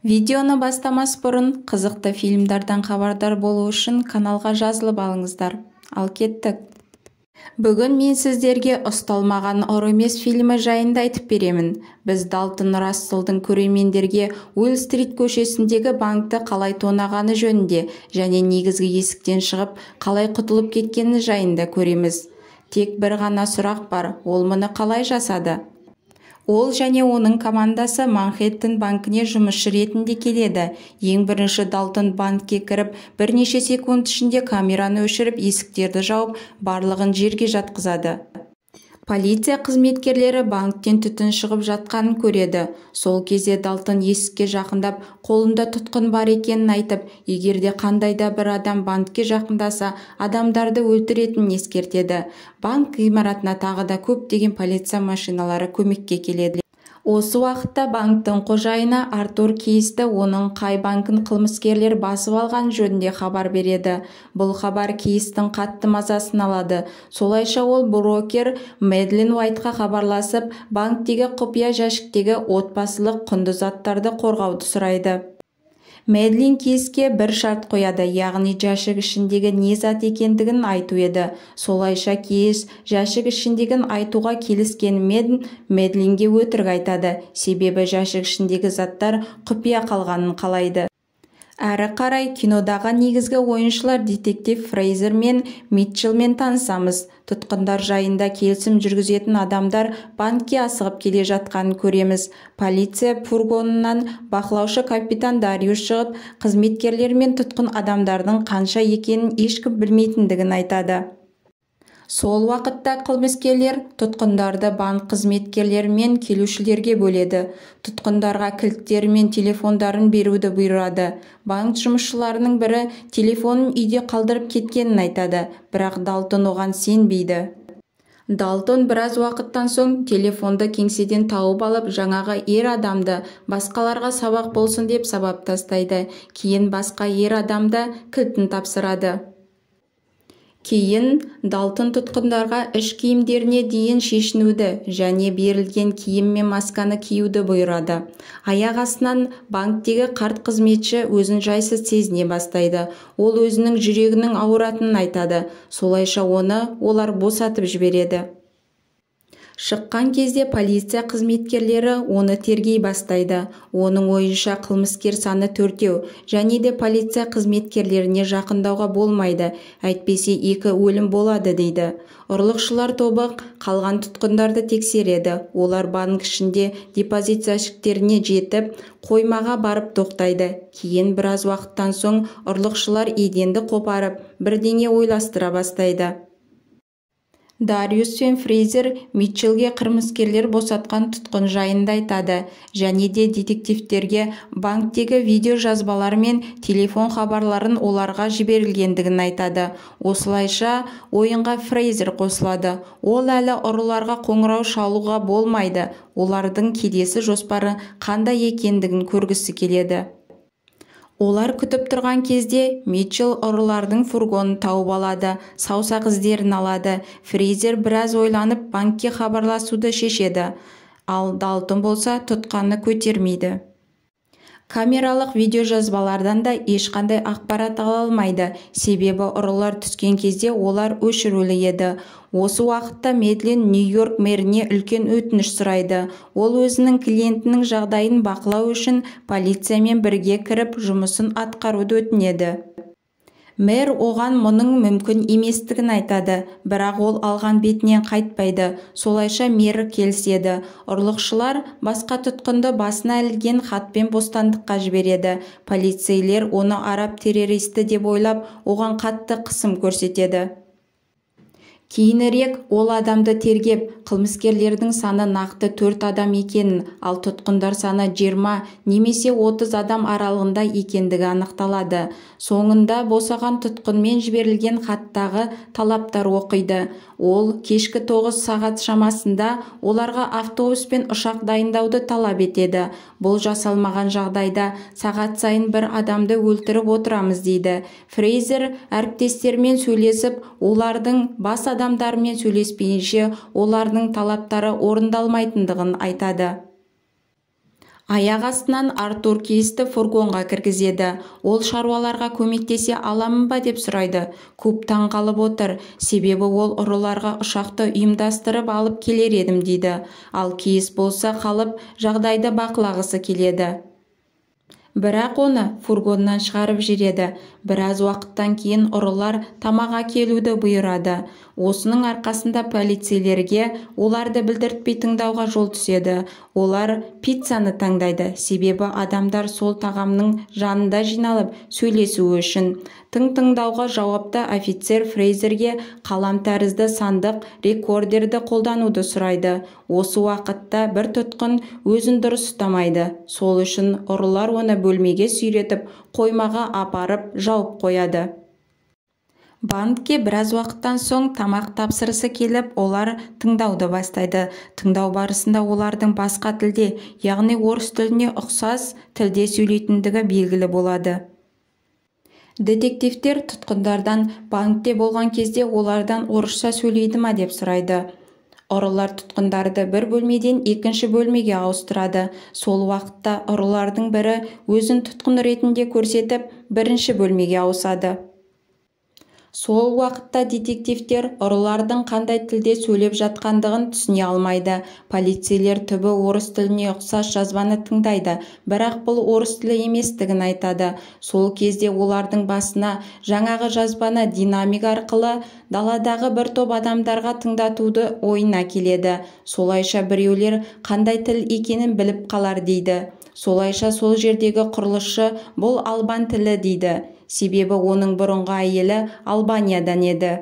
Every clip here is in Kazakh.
Видеоны бастамас бұрын қызықты фильмдардан хабардар болу үшін каналға жазылып алыңыздар. Ал кеттік. Бүгін мен сіздерге «Ұсталмаған ұры емес» фильмі жайында айтып беремін. Біз Далтон Расселдың көрермендерге Уолл-стрит көшесіндегі банкті қалай тонағаны жөнінде және негізгі есіктен шығып, қалай құтылып кеткені жайында көреміз. Тек бір ғана сұрақ бар, ол мұны қалай жасады? Ол және оның командасы Манхэттен банкіне жұмысшы ретінде келеді. Ең бірінші Далтон банкке кіріп, бірнеше секунд ішінде камераны өшіріп, есіктерді жауып, барлығын жерге жатқызады. Полиция қызметкерлері банктен түтін шығып жатқанын көреді. Сол кезде Далтон есікке жақындап, қолында тұтқын бар екенін айтып, егер де қандай да бір адам банкке жақындаса, адамдарды өлтіретінін ескертеді. Банк ғимаратына тағы да көптеген полиция машиналары көмекке келеді. Осы уақытта банктің қожайыны Артур Кейсті оның қай банкін қылмыскерлер басып алған жөнінде хабар береді. Бұл хабар Кейстің қатты мазасын алады. Солайша ол брокер Мэдлин Уайтқа хабарласып, банктегі құпия жәшіктегі отбасылық құнды заттарды қорғауды сұрайды. Мэдлин Кейске бір шарт қояды, яғни жәшік ішіндегі не зат екендігін айту еді. Солайша Кейс жәшік ішіндегін айтуға келіскенімен Мэдлинге өтірік айтады, себебі жәшік ішіндегі заттар құпия қалғанын қалайды. Әрі қарай кинодағы негізгі ойыншылар детектив Фрейзер мен Митчеллмен танысамыз. Тұтқындар жайында келісім жүргізетін адамдар банкке асығып келе жатқанын көреміз. Полиция фургонынан бақылаушы капитан Дариус шығып, қызметкерлер мен тұтқын адамдардың қанша екенін ешкім білмейтіндігін айтады. Сол уақытта қылмыскерлер тұтқындарды банк қызметкерлері мен келушілерге бөледі. Тұтқындарға кілттері мен телефондарын беруді бұйырады. Банк жұмысшыларының бірі телефонын үйде қалдырып кеткенін айтады, бірақ Далтон оған сенбейді. Далтон біраз уақыттан соң телефонды кеңседен тауып алып, жаңағы ер адамды басқаларға сабақ болсын деп сабап тастайды. Кейін басқа ер адамда кілтін тапсырады. Кейін Далтон тұтқындарға іш киімдеріне дейін шешінуді және берілген киім мен масканы киюді бұйырады. Аяқ астынан банктегі қарт қызметші өзін жайсыз сезіне бастайды. Ол өзінің жүрегінің ауыратынын айтады. Солайша оны олар босатып жібереді. Шыққан кезде полиция қызметкерлері оны тергей бастайды. Оның ойынша қылмыскер саны 4 және де полиция қызметкерлеріне жақындауға болмайды, әйтпесе 2 өлім болады дейді. Ұрлықшылар тобы қалған тұтқындарды тексереді. Олар банк ішінде депозит жәшіктеріне жетіп, қоймаға барып тоқтайды. Кейін біраз уақыттан соң ұрлықшылар еденді қопарып, бірдеңе ойластыра бастайды. Дариус пен Фрейзер Митчеллге қылмыскерлер босатқан тұтқын жайында айтады және де детективтерге банктегі видео жазбалар мен телефон хабарларын оларға жіберілгендігін айтады. Осылайша ойынға Фрейзер қосылады. Ол әлі ұрыларға қоңырау шалуға болмайды, олардың келесі жоспары қандай екендігін көргісі келеді. Олар күтіп тұрған кезде Митчелл ұрылардың фургонын тауып алады, саусақ іздерін алады. Фрейзер біраз ойланып банкке хабарласуды шешеді, ал Далтон болса тұтқаны көтермейді. Камералық видеожазбалардан да ешқандай ақпарат ала алмайды, себебі ұрылар түскен кезде олар өшірулі еді. Осы уақытта Мэдлин Нью-Йорк мэріне үлкен өтініш сұрайды. Ол өзінің клиентінің жағдайын бақылау үшін полициямен бірге кіріп жұмысын атқаруды өтінеді. Мэр оған мұның мүмкін еместігін айтады, бірақ ол алған бетінен қайтпайды. Солайша мэр келіседі. Ұрлықшылар басқа тұтқынды басына ілген хатпен бостандыққа жібереді. Полицейлер оны араб террористі деп ойлап, оған қатты қысым көрсетеді. Кейінірек ол адамды тергеп, қылмыскерлердің саны нақты 4 адам екенін, ал тұтқындар саны 20 немесе 30 адам аралығында екендігі анықталады. Соңында босаған тұтқынмен жіберілген хаттағы талаптар оқиды. Ол кешкі 9 сағат шамасында оларға автобус пен ұшақ дайындауды талап етеді. Бұл жасалмаған жағдайда сағат сайын бір адамды өлтіріп отырамыз дейді. Фрейзер әріптестерімен сөйлесіп, олардың бас адамдарымен сөйлеспейінше олардың талаптары орындалмайтындығын айтады. Аяқ астынан Артур Кейсті фургонға кіргізеді. Ол шаруаларға көмектесе аламын ба деп сұрайды. Куп таңғалып отыр, себебі ол ұрыларға ұшақты ұйымдастырып алып келер едім дейді. Ал Кейс болса қалып, жағдайды бақылағысы келеді. Бірақ оны фургоннан шығарып жібереді. Біраз уақыттан кейін ұрылар тамақ әкелуді бұйырады. Осының арқасында полицейлерге оларды білдіртпей тыңдауға жол түседі. Олар пиццаны таңдайды, себебі адамдар сол тағамның жанында жиналып сөйлесуі үшін. Тыңдауға жауапты офицер Фрейзерге қалам тәрізді сандық рекордерді қолдануды сұрайды. Осы уақытта бір тұтқын өзін дұрыс ұстамайды. Сол үшін ұрылар оны бөлмеге сүйретіп, қоймаға апарып жауып қояды. Банкке біраз уақыттан соң тамақ тапсырысы келіп, олар тыңдауды бастайды. Тыңдау барысында олардың басқа тілде, яғни орыс тіліне ұқсас тілде сөйлейтіндігі белгілі болады. Детективтер тұтқындардан банкте болған кезде олардан орысша сөйлейді ма деп сұрайды. Ұрылар тұтқындарды бір бөлмеден екінші бөлмеге ауыстырады. Сол уақытта ұрылардың бірі өзін тұтқын ретінде көрсетіп, бірінші бөлмеге ауысады. Сол уақытта детективтер ұрылардың қандай тілде сөйлеп жатқандығын түсіне алмайды. Полицейлер түбі орыс тіліне ұқсас жазбаны тыңдайды, бірақ бұл орыс тілі еместігін айтады. Сол кезде олардың басына жаңағы жазбаны динамик арқылы даладағы бір топ адамдарға тыңдатуды ойына келеді. Солайша біреулер қандай тіл екенін біліп қалар дейді. Солайша сол жердегі құрылысшы бұл албан тілі дейді. Себебі оның бұрынғы әйелі Албаниядан еді.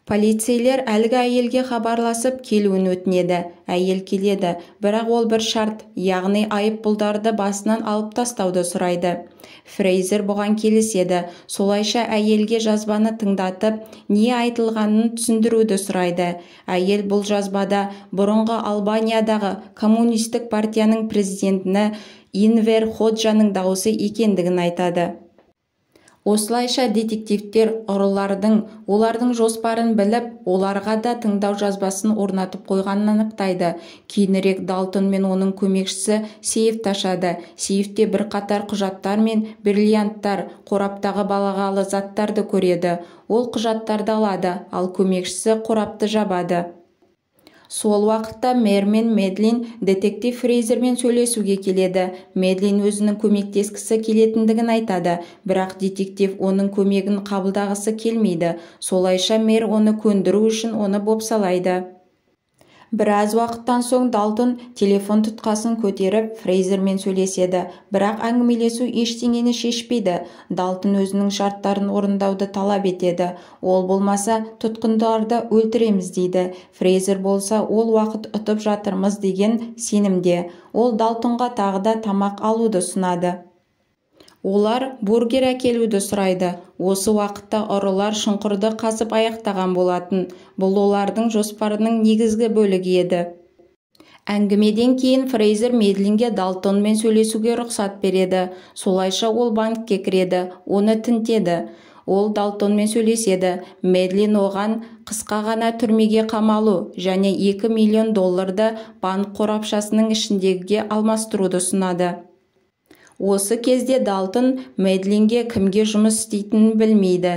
Полицейлер әлгі әйелге хабарласып келуін өтінеді. Әйел келеді, бірақ ол бір шарт, яғни айыппұлдарды басынан алып тастауды сұрайды. Фрейзер бұған келіседі. Солайша әйелге жазбаны тыңдатып, не айтылғанын түсіндіруді сұрайды. Әйел бұл жазбада бұрынғы Албаниядағы коммунистік партияның президентіні Инвер Ходжаның дауысы екендігін айтады. Осылайша детективтер ұрылардың, олардың жоспарын біліп, оларға да тыңдау жазбасын орнатып қойғанын анықтайды. Кейінірек Далтон мен оның көмекшісі сейфті ашады. Сейфте бірқатар құжаттар мен бриллианттар, қораптағы балағалы заттарды көреді. Ол құжаттарды алады, ал көмекшісі қорапты жабады. Сол уақытта мэр мен Медлин детектив Фрейзермен сөйлесуге келеді. Медлин өзінің көмектескісі келетіндігін айтады, бірақ детектив оның көмегін қабылдағысы келмейді. Солайша мэр оны көндіру үшін оны бопсалайды. Біраз уақыттан соң Далтон телефон тұтқасын көтеріп Фрейзермен сөйлеседі, бірақ әңгімелесу ештеңені шешпейді. Далтон өзінің шарттарын орындауды талап етеді. Ол болмаса тұтқындарды өлтіреміз дейді. Фрейзер болса ол уақыт ұтып жатырмыз деген сенімде. Ол Далтонға тағы да тамақ алуды ұсынады. Олар бургер әкелуді сұрайды. Осы уақытта ұрылар шұңқырды қазып аяқтаған болатын. Бұл олардың жоспарының негізгі бөлігі еді. Әңгімеден кейін Фрейзер Медлинге Далтонмен сөйлесуге рұқсат береді. Солайша ол банкке кіреді, оны тінтеді. Ол Далтонмен сөйлеседі. Медлин оған қысқа ғана түрмеге қамалу және 2 миллион долларды банк қорапшасының ішіндегіге алмастыруды ұсынады. Осы кезде Далтон Медлинге кімге жұмыс істейтінін білмейді.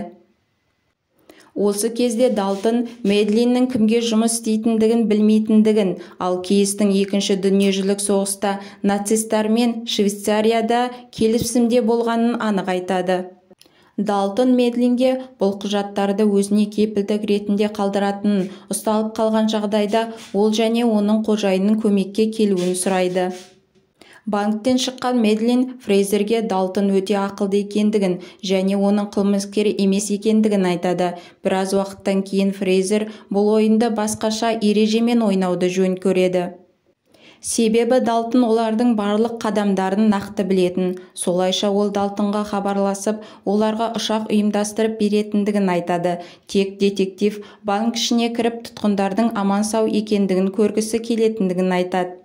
Осы кезде Далтон Медлиннің кімге жұмыс істейтіндігін білмейтіндігін, ал Кейстің екінші дүниежүзілік соғыста нацистермен Швейцарияда келісімде болғанын анық айтады. Далтон Медлинге бұл құжаттарды өзіне кепілдік ретінде қалдыратынын, ұсталып қалған жағдайда ол және оның қожайынының көмекке келуін сұрайды. Банктен шыққан Медлин Фрейзерге Далтон өте ақылды екендігін және оның қылмыскер емес екендігін айтады. Біраз уақыттан кейін Фрейзер бұл ойынды басқаша ережемен ойнауды жөн көреді. Себебі Далтон олардың барлық қадамдарын нақты білетін. Солайша ол Далтонға хабарласып, оларға ұшақ ұйымдастырып беретіндігін айтады. Тек детектив банк ішіне кіріп тұтқындардың аман-сау екендігін көргісі келетіндігін айтады.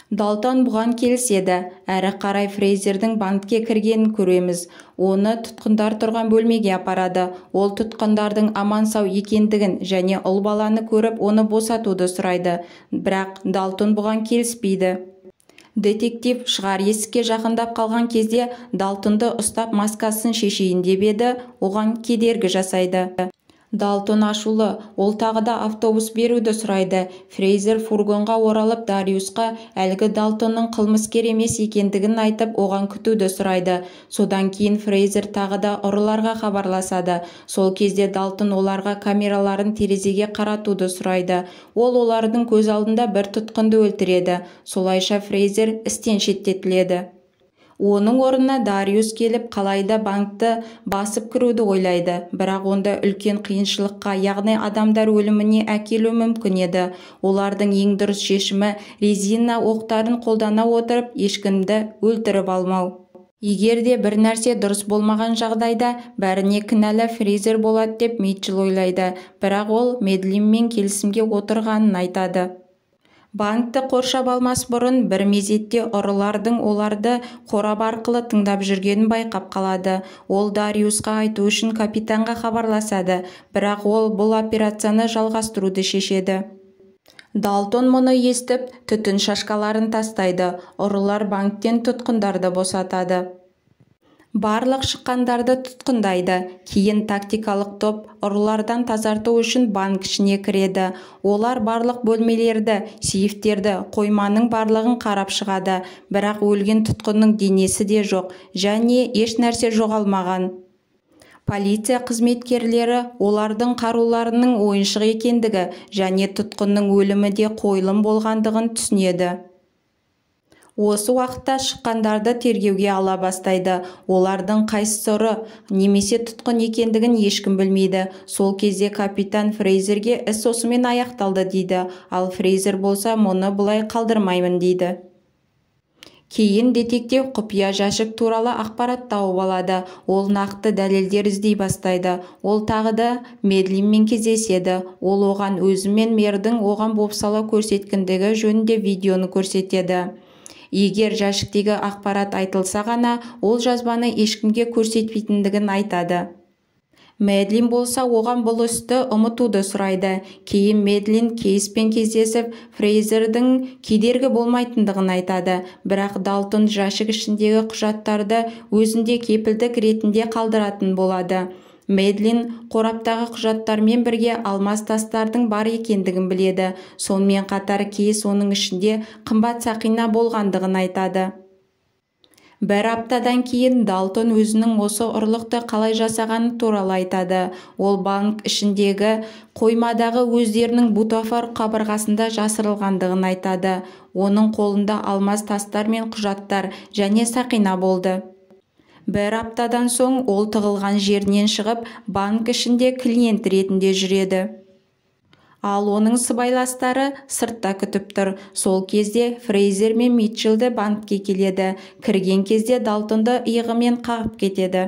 Далтон бұған келіседі. Әрі қарай Фрейзердің банкке кіргенін көреміз. Оны тұтқындар тұрған бөлмеге апарады. Ол тұтқындардың аман-сау екендігін және ұл баланы көріп оны босатуды сұрайды. Бірақ Далтон бұған келіспейді. Детектив шығар есікке жақындап қалған кезде Далтонды ұстап маскасын шешейін деп еді, оған кедергі жасайды. Далтон ашулы, ол тағы да автобус беруді сұрайды. Фрейзер фургонға оралып Дариусқа әлгі Далтонның қылмыскер емес екендігін айтып, оған күтуді сұрайды. Содан кейін Фрейзер тағы да ұрыларға хабарласады. Сол кезде Далтон оларға камераларын терезеге қаратуды сұрайды. Ол олардың көз алдында бір тұтқынды өлтіреді. Солайша Фрейзер істен шеттетіледі. Оның орнына Дариус келіп, қалайда банкті басып кіруді ойлайды. Бірақ онда үлкен қиыншылыққа, яғни адамдар өліміне әкелу мүмкін еді. Олардың ең дұрыс шешімі резина оқтарын қолдана отырып, ешкімді өлтіріп алмау. Егер де бір нәрсе дұрыс болмаған жағдайда, бәріне кінәлі Фрейзер болады деп Митчелл ойлайды. Бірақ ол Медлинмен келісімге отырғанын айтады. Банкті қоршап алмас бұрын бір мезетте ұрылардың оларды қорап арқылы тыңдап жүргенін байқап қалады. Ол Дариусқа айту үшін капитанға хабарласады, бірақ ол бұл операцияны жалғастыруды шешеді. Далтон мұны естіп, түтін шашкаларын тастайды. Ұрылар банктен тұтқындарды босатады. Барлық шыққандарды тұтқындайды. Кейін тактикалық топ ұрылардан тазарту үшін банк ішіне кіреді. Олар барлық бөлмелерді, сейфтерді, қойманың барлығын қарап шығады. Бірақ өлген тұтқынның денесі де жоқ және еш нәрсе жоғалмаған. Полиция қызметкерлері олардың қаруларының ойыншық екендігі және тұтқынның өлімі де қойылым болғандығын түсінеді. Осы уақытта шыққандарды тергеуге ала бастайды. Олардың қайсысы ұры немесе тұтқын екендігін ешкім білмейді. Сол кезде капитан Фрейзерге іс осымен аяқталды дейді. Ал Фрейзер болса мұны бұлай қалдырмаймын дейді. Кейін детектив құпия жәшік туралы ақпарат тауып алады. Ол нақты дәлелдер іздей бастайды. Ол тағы да Медлинмен кездеседі. Ол оған өзі мен мэрдің оған бопсалау көрсеткендігі жөнінде видеоны көрсетеді. Егер жәшіктегі ақпарат айтылса ғана, ол жазбаны ешкімге көрсетпейтіндігін айтады. Медлин болса оған бұл істі ұмытуды сұрайды. Кейін Медлин Кейспен кездесіп, Фрейзердің кедергі болмайтындығын айтады. Бірақ Далтон жәшік ішіндегі құжаттарды өзінде кепілдік ретінде қалдыратын болады. Медлин қораптағы құжаттармен бірге алмаз тастардың бар екендігін біледі. Сонымен қатар Кейс оның ішінде қымбат сақина болғандығын айтады. Бір аптадан кейін Далтон өзінің осы ұрлықты қалай жасағаны туралы айтады. Ол банк ішіндегі қоймадағы өздерінің бутафор қабырғасында жасырылғандығын айтады. Оның қолында алмаз тастар мен құжаттар және сақина болды. Бір аптадан соң ол тығылған жерінен шығып, банк ішінде клиент ретінде жүреді. Ал оның сыбайластары сыртта күтіп тұр. Сол кезде Фрейзер мен Митчелл банкке келеді. Кірген кезде Далтонды иығымен қағып кетеді.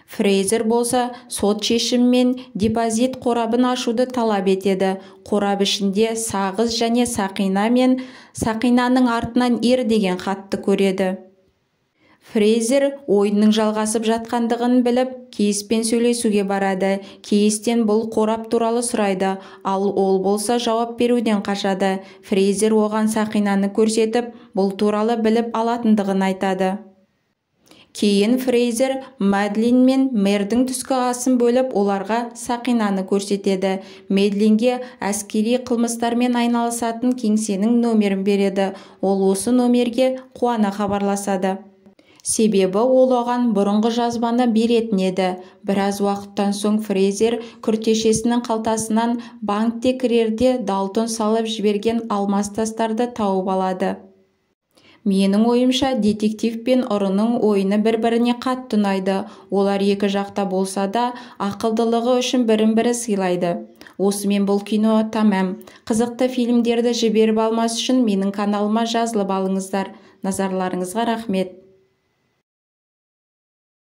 Фрейзер болса сот шешімімен депозит қорабын ашуды талап етеді. Қорап ішінде сағыз және сақина мен сақинаның артынан ер деген хатты көреді. Фрейзер ойынның жалғасып жатқандығын біліп, Кейспен сөйлесуге барады. Кейстен бұл қорап туралы сұрайды, ал ол болса жауап беруден қашады. Фрейзер оған сақинаны көрсетіп, бұл туралы біліп алатындығын айтады. Кейін Фрейзер Мадлин мен мэрдің түскі асын бөліп, оларға сақинаны көрсетеді. Медлинге әскери қылмыстармен айналысатын кеңсенің нөмірін береді. Ол осы нөмерге қуана хабарласады. Себебі ол оған бұрынғы жазбаны беретін еді. Біраз уақыттан соң Фрейзер күртешесінің қалтасынан банкте кірерде Далтон салып жіберген алмаз тастарды тауып алады. Менің ойымша, детектив пен ұрының ойыны бір-біріне қатты ұнайды. Олар екі жақта болса да, ақылдылығы үшін бірін-бірі сыйлайды. Осымен бұл кино тәмам. Қызықты фильмдерді жіберіп алмас үшін менің каналыма жазылып алыңыздар. Назарларыңызға рахмет.